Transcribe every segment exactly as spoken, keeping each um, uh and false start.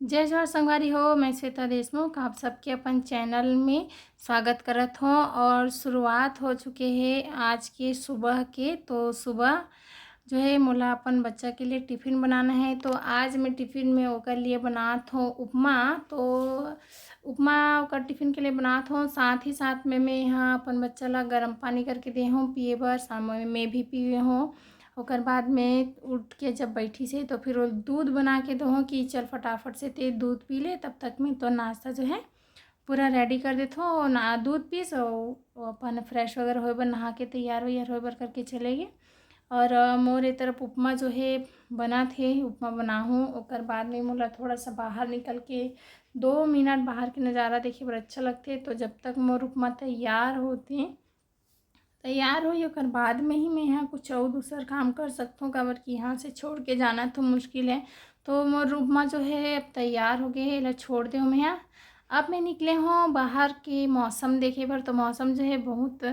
जय जोहार संगवारी हो, मैं श्वेता देशमुख, आप सबके अपन चैनल में स्वागत करत हों। और शुरुआत हो चुके हे आज के सुबह के। तो सुबह जो है, मोला अपन बच्चा के लिए टिफिन बनाना है, तो आज मैं टिफिन में ओकर लिए बनात हों उपमा। तो उपमा ओकर टिफिन के लिए बनात हों, साथ ही साथ में मैं यहाँ अपन बच्चा ला गर्म पानी करके दे हों पिए बर, शाम में मैं भी पीए हों। ओकर बाद में उठ के जब बैठी से, तो फिर वो दूध बना के दे हों कि चल फटाफट से ते दूध पी ले, तब तक में तो नाश्ता जो है पूरा रेडी कर देथों। ना दूध पीस, वो अपन फ्रेश वगैरह होए बर, नहा के तैयार वैयार होए बर करके चले गे। और अ, मोर ए तरफ उपमा जो है बनत हे, उपमा बनाहूँ, ओकर बाद में मोला थोड़ा सा बाहर निकल के दो मिनट बाहर के नज़ारा देखे बर अच्छा लगथे। तो जब तक मोर उपमा तैयार होथे, तैयार होही, ओकर बाद में ही मैं यहाँ कुछ अउ दूसर काम कर सकथों, काबर कि यहाँ से छोड़ के जाना तो मुश्किल है। तो मोर उपमा जो है अब तैयार हो गए है, एला छोड़ दे मैं यहाँ। अब मैं निकले हों बाहर के मौसम देखे बर। तो मौसम जो है बहुत,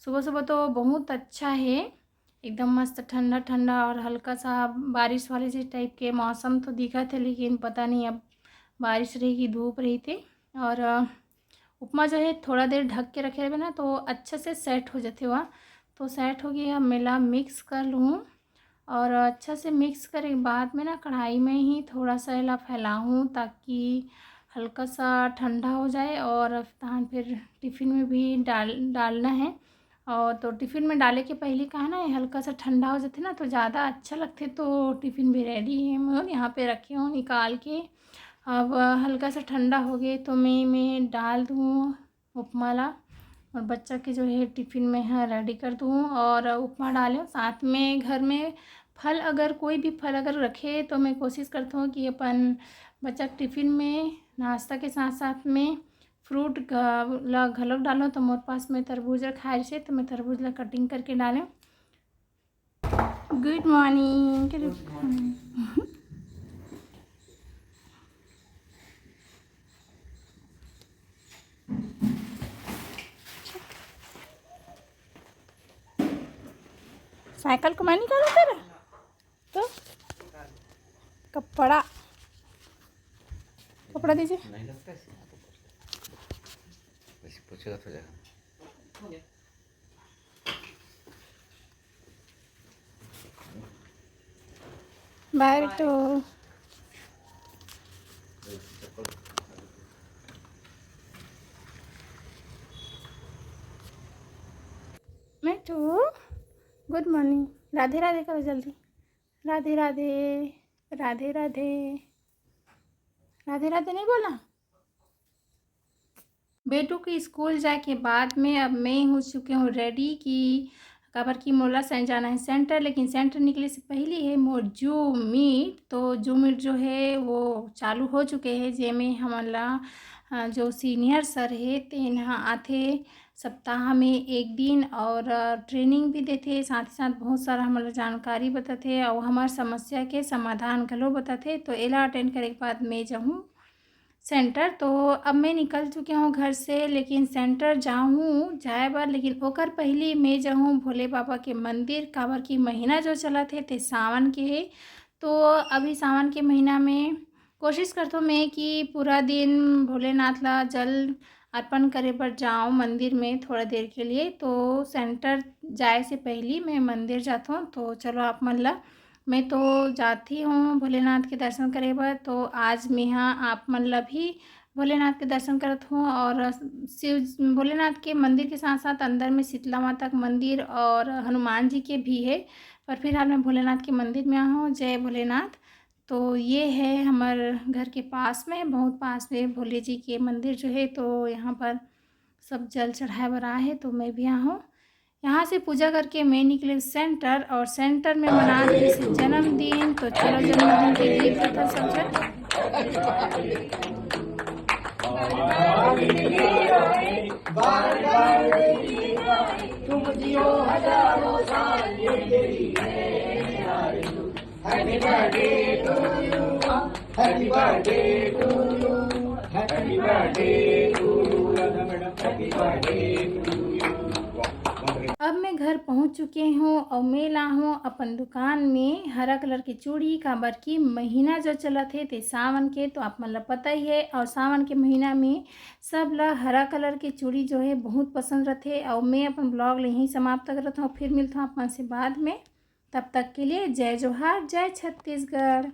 सुबह सुबह तो बहुत अच्छा है, एकदम मस्त ठंडा ठंडा और हल्का सा बारिश वाले से टाइप के मौसम तो दिखत है, लेकिन पता नहीं अब बारिश रही कि धूप रही थे। और अ, उपमा जो है थोड़ा देर ढक के रखे रहबे ना, तो अच्छा से सेट हो जाथे हुआ। तो सेट हो गया, मैं ला मिक्स कर लूँ। और अच्छा से मिक्स करे के बाद में ना कढ़ाई में ही थोड़ा सा एला फैलाहूँ, ताकि हल्का सा ठंडा हो जाए और तहन फिर टिफिन में भी डाल डालना है। और तो टिफिन में डाले के पहले का है ना, ये हल्का सा ठंडा हो जाथे ना, तो ज़्यादा अच्छा लगथे। तो टिफिन भी रेडी है, मैं यहाँ पे रखे हूँ निकाल के। अब हल्का सा ठंडा हो गए तो मैं मैं डाल दूँ उपमा ला, और बच्चा के जो है टिफिन में है रेडी कर दूँ। और उपमा डाले साथ में घर में फल, अगर कोई भी फल अगर रखे तो मैं कोशिश करता हूँ कि अपन बच्चा के टिफिन में नाश्ता के साथ साथ में फ्रूट घ-, ला घलोक डालूँ। तो मोर पास में तरबूज रखाए रहिसे, तो मैं तरबूज ला कटिंग करके डालें। गुड मॉर्निंग। साइकिल को मैं निकालूं तेरा? तो कपड़ा, कपड़ा दीजिए। नहीं लगता है, ऐसे पोछेगा तो जाएगा। बाय बेटू। बेटू, गुड मॉर्निंग। राधे राधे करो जल्दी। राधे राधे, राधे राधे, राधे राधे नहीं बोला। बेटू के स्कूल जाए के बाद में अब मैं हो चुके हूँ रेडी कि काबर कि मोला से-, जाना है सेंटर, लेकिन सेंटर निकले से पहले है मोर जूम मीट। तो जूम मीट जो है वो चालू हो चुके हैं, जेमे हमन ला, अ, जो सीनियर सर है तेन ह आथे सप्ताह में एक दिन और, अ, ट्रेनिंग भी देथे, साथ ही साथ बहुत सारा हमन ला जानकारी बताथे और हमार समस्या के समाधान घलो बताथे। तो एला अटेंड करे के बाद मैं जाहूँ सेंटर। तो अब मैं निकल चुके हूँ घर से, लेकिन सेंटर जाहूँ जाए बर, लेकिन ओकर पहली मैं जाहूँ भोले बाबा के मंदिर, काबर कि महीना जो चलत हे ते सावन के हे। तो अभी सावन के महीना में कोशिश करथों मैं कि पूरा दिन भोलेनाथ ला जल अर्पण करे बर जाओ मंदिर में थोड़ा देर के लिए। तो सेंटर जाए से पहली मैं मंदिर जाथों। तो चलो आप मन ला, मैं तो जाती हूँ भोलेनाथ के दर्शन करे बर। तो आज मैं यहाँ आप मन ला भी भोलेनाथ के दर्शन करत हूँ और शिव भोलेनाथ के मंदिर के साथ साथ अंदर में शीतला माता के मंदिर और हनुमान जी के भी है। पर फिलहाल मैं भोलेनाथ के मंदिर में आया हूँ। जय भोलेनाथ। तो ये है हमारे घर के पास में, बहुत पास में भोले जी के मंदिर जो है, तो यहाँ पर सब जल चढ़ाए बर आए हैं, तो मैं भी यहाँ हूँ। यहाँ से पूजा करके मैं निकले सेंटर, और सेंटर में मना रहे से जन्मदिन। तो चलो जन्मदिन के गीत गाता सब जन। अब मैं घर पहुंच चुके हूं और मैं ला हूं अपन दुकान में हरा कलर के चूड़ी, काबर कि महीना जो चलत हे ते सावन के, तो आप मन ला पता ही है। और सावन के महीना में सब ला हरा कलर के चूड़ी जो है बहुत पसंद रथे। और मैं अपन ब्लॉग ला यहीं समाप्त करत हूँ, फिर मिलता हूँ आप मन से बाद में। तब तक के लिए जय जोहार, जय छत्तीसगढ़।